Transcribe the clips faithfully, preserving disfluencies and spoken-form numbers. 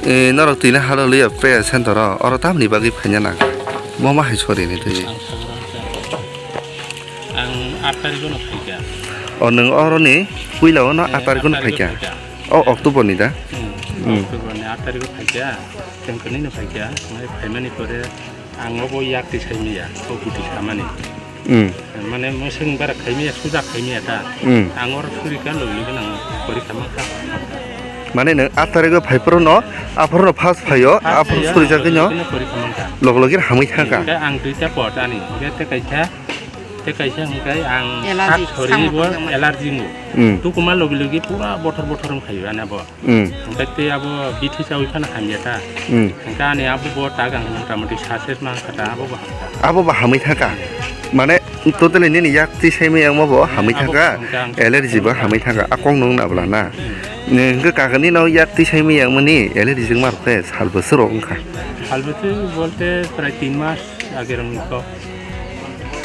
Eh, norok tini Hallelujah Prayer Center o, oro tamni bagwi phaina nang? Mo ma hai sori ni twi? Ang Sagrang sa. Ang aat tarikh no phaikha. O, nwng oro ni puila o no Eh, aat tarikh no aat tarikh phaikha? Phaikha. O, October ni da? Hmm, Hmm. October ni aat tarikh phaikha. Teng kani no phaikha. Ngai phaimani pore ang obo yak twi sai maya, o guti samani. Hmm. Mane mwswng bara khaimaya, suja khaimaya ta. Hmm. Ang oro suri ka logi logi nang porikha mankha. Mane nwng aat tarikh o phai phuru no, aphuru no first phaio, First aphuru phaio, suri jagwi no, logi logi porikha mankha. Logi logi hamwi thangkha. Hingke ang duita pot ani, hingke te kaisa, te kaisa hingke ang Allergy, sak sori samung bo tangma. Allergy mo. Hmm. Tukuma logi logi pura bothor bothor wng phaio ani abo. Hmm. Hingke tei abo bithi chawi phano hamya ta. Hmm. Hingke ani abo bo tagang mota moti success ma kha ta, abo bo hamya. Abo bo hamwi thangkha. Mane totally nini yak twi sai maya wngma bo hamwi Abo thangkha. Hingke ang Allergy bo hamwi thangkha. A kok nung na bwla na. Hmm. Ni hingke kaka ni no yak twi sai maya wngmani allergy wngma rok khe sal bwswk rok wngkha. Sal bwswk bolte prai tin mas age rok ni kok.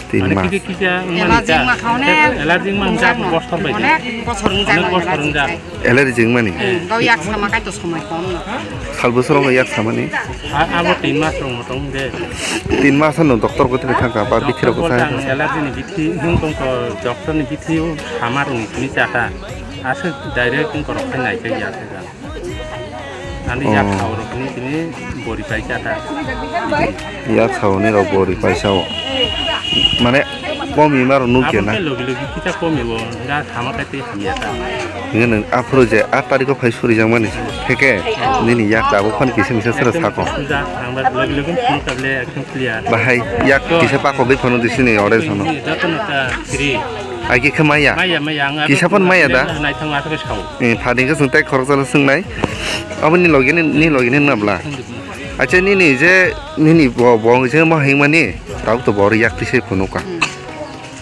Tin Mane mas. Kisa kisa wngmani Allergy ta. Wngma kha onek. Allergy wngma wngma Wngma bostor bai. Onek bosor wngma Onek bosor allergy wngma. Kha. Allergy wngmani? Hmm, gau yak sama kai to somoi kom no. Sal bwswk rok yak samani? A-, abo tin mas rok motong de. Tin mas no doctor ko tini thangka ba Doctor bithi rok ko ko sai. Tang allergy ni bithi, hung tong ko doctor ni bithi o sama rok ni sini chata. Aswk direct wng korok khai nai kai ya. Ani yak Oh. Sao rok ni tini bori paisa ta. Yak sao ni rok bori paisa o. Mane komi ma rok nuk Abo ya na. Khe logi logi kita komi bo, da sama kai tei hamya ta. Nge nang aphuru je aat tarikh o phai suri jang mani. Theke nini yak abo phan kisa misa sera Ekdom sako. Suja, ang ba logi logi phone kable ekdom clear. Bahai yak kisa pakogwi phano disini ore sono. Joto no ta free. Agi khe maya. Maya, maya, ang Kisa phan maya da? Naithang aswk sao. Eh, phading khe chwng tei khoroksa no swngnai. Aboni logi ni, ni logi ni nabla. Acha nini je, nini bo, bo je ma hingmani, tabuk to bor yak twi sai phunukha. Hmm.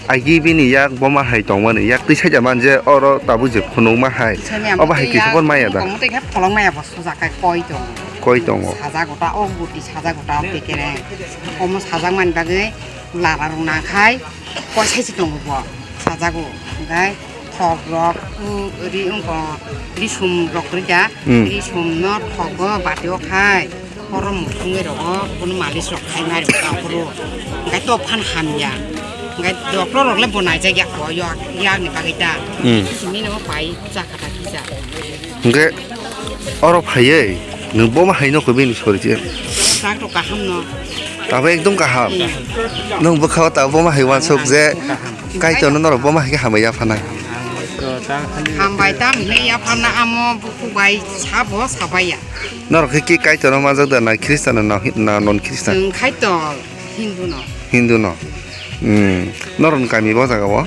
Agi bini yak bo ma hai tongmani, yak twi sai man je oro tabuk je phunuk ma hai. Twi sai maya Obo hai twi kisa yak, phan maya da? Tongmo twi khe pholong maya bo suja kai koi tongo. Koi tongo. Saja gota, o guti saja gota, o pekere. Omo sajak mani bagwi lara rok nang khai. Koi sai se tongo bo, sajago. Hingkai thok rok, u, ri wngkha, risum rok rida, Hmm. Risum no thogo bati o khai, oro muthungwi rogo, bono malis rok khai nai rok aphuru. Hingkai to phan hamya. Hingkai doctor rok le bo naijak ya kho, yak, yak ni bagwi ta. Hmm. Simi no pai chakha ta kisa. Hingke oro phaiye, nwng bo ma hai no kobini sori je. Sak rok kaham no. Abo ekdom kaham. Hmm. Nwng bwkha o ta bo ma hai wansuk je. Kaham. Kaitor no norok bo ma hai khe hambai ya phana. Hambai tam hwnwi ya phana amo bukhuk bai sabo sabai ya. Norok khe ki Kaitor no manjak da na Christian no na, na non Christian? Nwng Kaitor Hindu no. Hindu no. Hmm. Norok ni kami bo jaga o?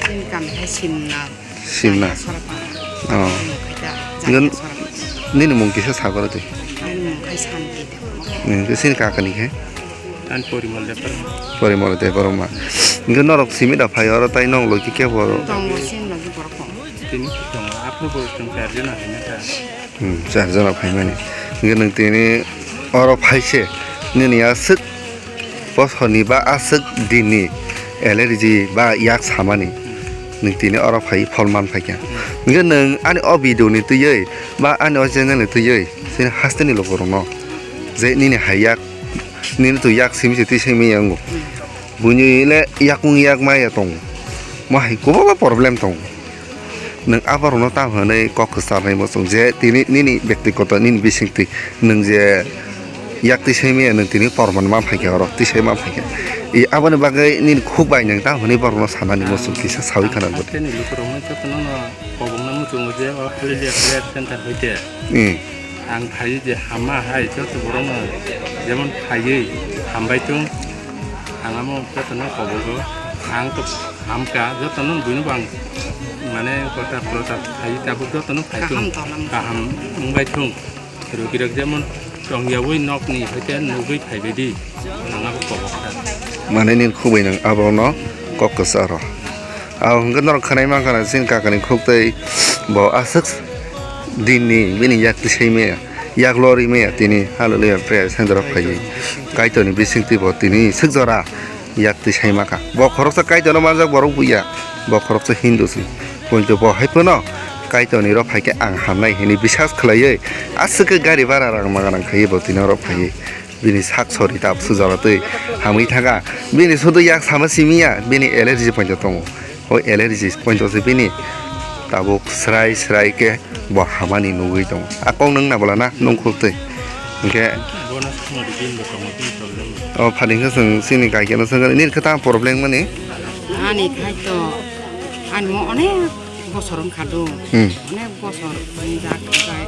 Chini kami hai Simna. Simna. Jaga Sorapara. Oh. Jaga Ngan-, Sorapara. Nini mung kisa sagoro twi? Ani mung khai Santi Debbarma. Nini khe sini kaka ni khe? Ani Porimal Debbarma. Porimal Debbarma. Ngan norok simi da phai oro tai nong logi khe bo? Tongo sini logi borok kong. Tini tongo, apni borok tong charjon hai na ta. Hmm, charjon rok phaimani. Hingke nwng tini oro phaise, nini aswk bosorni ba aswk dinni allergy ba yak samani. Nwng tini oro phai phol man phaikha. Hingke nwng ani o video ni twiwi ba ani o channel ni twiwi chini hasteni lukurokno je nini hai yak, nini twi yak simi se twi simi yango. Buini le yakung yak maya tongo. Mo hai kwbangma problem tongo. Nwng aborokno tamo hwnwi kok kwcharnai muchung je tini nini byaktigoto nini bisingtwi nwng je yak twi sai maya nwng tini porman ma phaikha oro twi sai ma phaikha. I aboni bagwi nini khuk bai nwng tamo hwnwi borokno sanani muchung kisa sawi khana bwtwi. Hasteni lukurokno jotono no kobokna muchungo je o Hallelujah Prayer Center hoite. Hmm. Ang phaiwi je hamma hai joto borokno jemon phaiwi hambai tong. Ang amo jotono kobogo, ang to hamka, jotono buino bo ang mane kota prota phai tabuk jotono phai Kaham tung, to nang. Kaham wngbai thung. Rokirok jemon tongyawi nokni hoite nugwi phaibaidi, ang abo kobokha. Mane nini khubui nang abono kok kwcharo. Abo hwnkhe norok khwnai mankha na chini kakani khuk tei bo aswk dinni bini yak tisai maya. Yak lori maya tini Hallelujah Prayer Center o phaiwi Kaitorni bisingtwi bo tini swk jora yak twi sai maka. Bo khoroksa Kaitorno manjak borok buya, bo khoroksa Hindu se. Poito bo hai phano Kaitorni rok phai khe ang hamnai hwnwi bisas khlaiwi aswk khe gari bara rang maga rang khaiwi bo tini oro phaiwi bini sak sori tabuk sujala twi hamwi thangkha. Bini sudu yak sama simi ya, bini allergy poito tongo. O allergy poito se bini tabuk srai srai khe bo hamani nugwi tongo. A kok nwng na bwla na nung khuk twi. Hinkhe o phani hinkhe chwng chini kaikeno swngkha nini khe tamo problem mani? Ani khai to, ani mo onek bosor wngkha do. Hmm. Onek bosor wngjak, wngjak,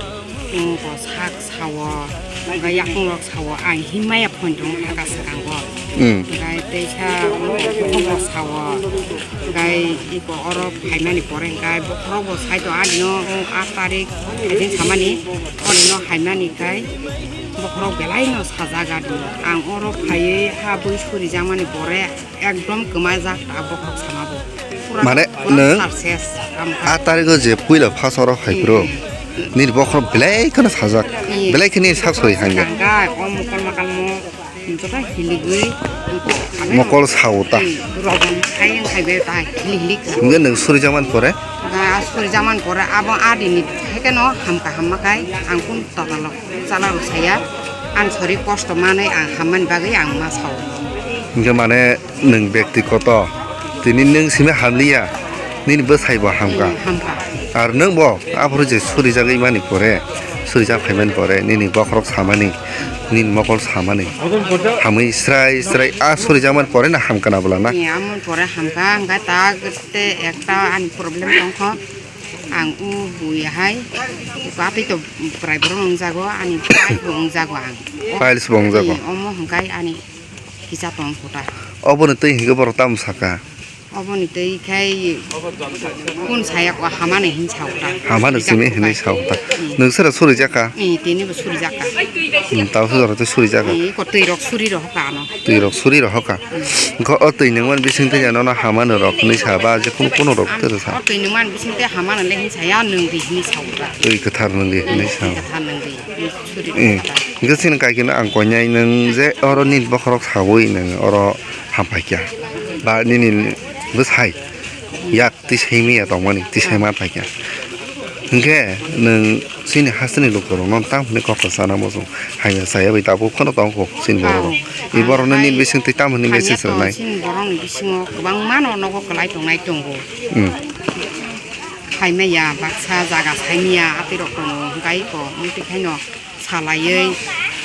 sak sao, hwnkhai yakung rok sao, ang himaya phone tong thaka swkango. Hmm. Hwnkhai teisa bokhorok sao, hwnkhai iko oro phaimani pore hwnkhai bokhorok bo saito adino o aat tarik haikheno samani, odino haimani khai bokhorok belai no sajak adino. Ang oro phaiwi ha bui surijakmani pore ekdom kwmajak ta bokhorok sama bo. Pura, mane pura nwng success, am, aat tarigo je puila first oro hai bro. Hmm. Nini bokhorok belai kheno sajak. Hmm. Belai kheno sak soi hangya. Gangga, o mokol makalmo, joto hiligwi, mokol sao ta. Hmm, rogon hai, hai be ta, hili hili kha. Hingke nwng surijakmani pore? Ga surijakmani pore, abo adini, hekeno hamka hamma kai, ang kun totalo. Chala rok saya, ang sori kosto manwi ang hammani bagwi ang ma sao. Hinkhe mane nwng bekti koto, tini nwng simi hamliya, nini bwsai bo hamkha. Hmm, hamkha. Ar nwng bo aphuru je surijagwi mani pore, surijak phaimani pore, nini bokhorok samani, nini mokol samani, hamwi srai srai a surijakmani pore no hamkha na bwla na? Hmm, amoni pore hamkha, hwnkhe ta te ekta ani problem tongkho. Ang o bui hai, batwi to bwrai borok wngjago, ani bwrai bo wngjago ang. Piles bo wngjago. Ee, omo hwnkhe ani kisa tong kho ta. Oboni twi hwnkhe borok tamo saka? Oboni twi khai kun saya ko hamani hin sao ta. Hamani simi hinwi sao ta. Hmm. Nwng sora suri jaka? Ee, tini bo suri jaka. Hmm, tamo sora twi suri jaka. Ee, ko twi rok suri rohor ka ano. Twi rok suri rohor ka. Wngkha o twi nungmani bisingtwi ya nono hamani rok hinwi sa ba je kunu kunu rok twi rw sa. O twi nungmani bisingtwi hamani le hinwi sa ya, nwng di hinwi sa wngkha. Twi kwthar nwng di hinwi sa. Twi kwthar nwng di, hinwi suri rw sa. Hwnkhe chini kaikino ang koinai nwng je oro nini bokhorok sawi nwng oro hamphaikha. Ba nini bwsai yak twi saimanya tongmani, twi saima phaikha. Hwnkhe nwng chini hasteni lukurokno tamo hwnwi kok kwchana muchung? Hamya chaya bai tabuk phano tongkho chini borok rok. I borok no nini bising twi tamo hwnwi message rwnai? Chini borok ni bisingo kwbangma no nogo kwlai tongnai tongo. Hmm. Hamya ya baksa jaga hamya atwi rok tongo, hwnkhe iko motwi khaino salaiwi,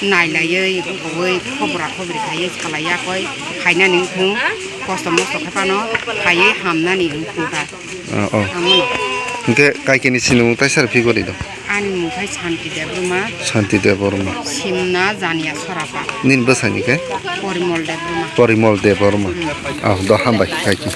nailaiwi, wngkogwi khobra khobri khaiwi salaiya koi, khainani wngthung, kosto mosto khe phano khaiwi hamnani wngthung ta. Oh, oh. Amono. Hwnkhe kaikini sinimung taisar phigori do? Ani mung khai Santi Debbarma. Santi Debbarma. Simna Jania Sorapa. Nini bwsani khe? Porimol Debbarma. Porimol Debbarma. Hmm. Ah, do hambai kaiki.